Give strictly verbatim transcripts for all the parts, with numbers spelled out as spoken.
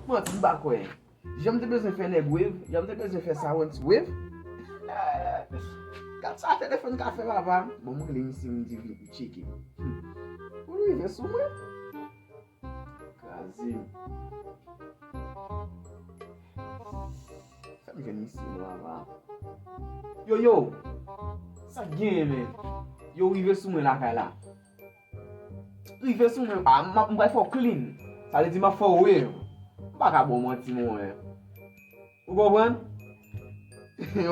Manti, m pa kwè. Jan m te bezwen fè nèg wave, jan m te bezwen fè Sawens wave. Gad sa telefòn ka fè, papa. Bon, mwen rele misye, m di vin tcheke. Pou l rive sou mwen. Kraze m. Sa m jwenn misye la, papa. Yo, yo. Sa k genyen, men? Yo rive sou mwen lakay la. Rive sou mwen, a, m ap, m pral fè w clean. Sa vle di m ap fè w wave. M pa ka ba w manti, mon frè. Ou konprann?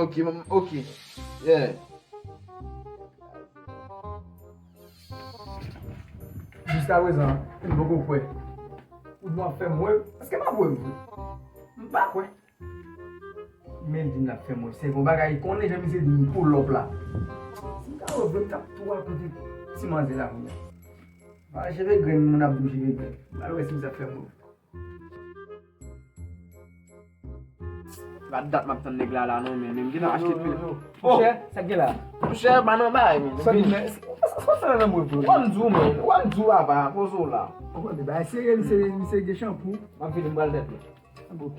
Ok, m, ok. Yeah. Jiskaprezan, m poko kwè. Ou di w ap fè m wave? Èske m ap wave vre? M pa kwè. Men l di m l ap fè m wave. Se yon bagay, konnen jan misye di m pull up la. Si m ta wave vre, m t ap tou al kote ti manzè la kounye a. A, cheve grenn, moun ap di m cheve grenn. M al wè si misye ap fè m wave. Pa dat m ap tann nèg la la non, men, men m gentan achte pil. Oh! Monchè, sa k gen la? Monchè, pa nan bagay, men. Sa li men, sa, sa, sa nan mwen vre. W ap di w, men. W ap di w, papa, poze w la. Ou konn bagay serye, li serye, li serye, gen chanpou. M ap vini, m pral dèt li. Ah, bon, ok.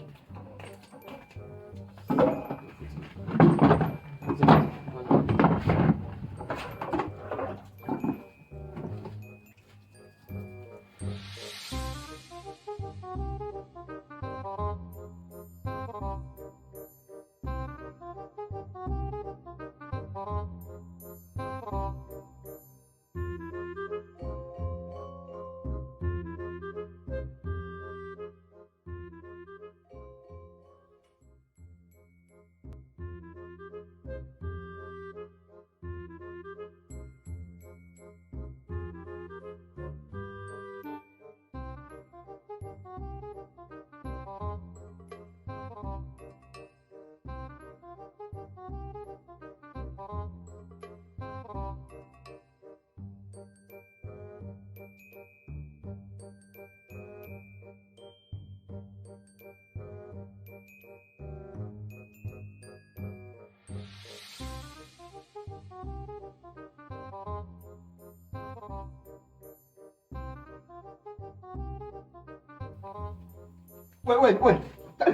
Wè, wè, wè.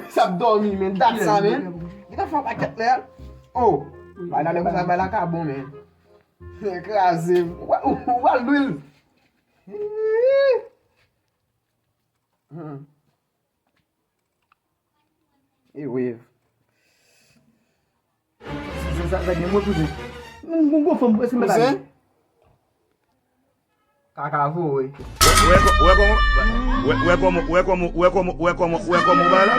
Sa ap dòmi, men. Dat sa, men. Gentan fè yon pakèt lè. Oh. Bay la, lè konsa, bay la ka bon, men. Kraze. Ou, ou, ou al dwil. Hmm. E wave. Sa, sa, sa gen mwen, kouzen. Mwen, mwen, gwo fanm, prese mwen la. Kaka voye. Wè, wè, wè kòman, wè, wè kòman, wè kòman, wè kòman, wè kòman, wè kòman, wè la.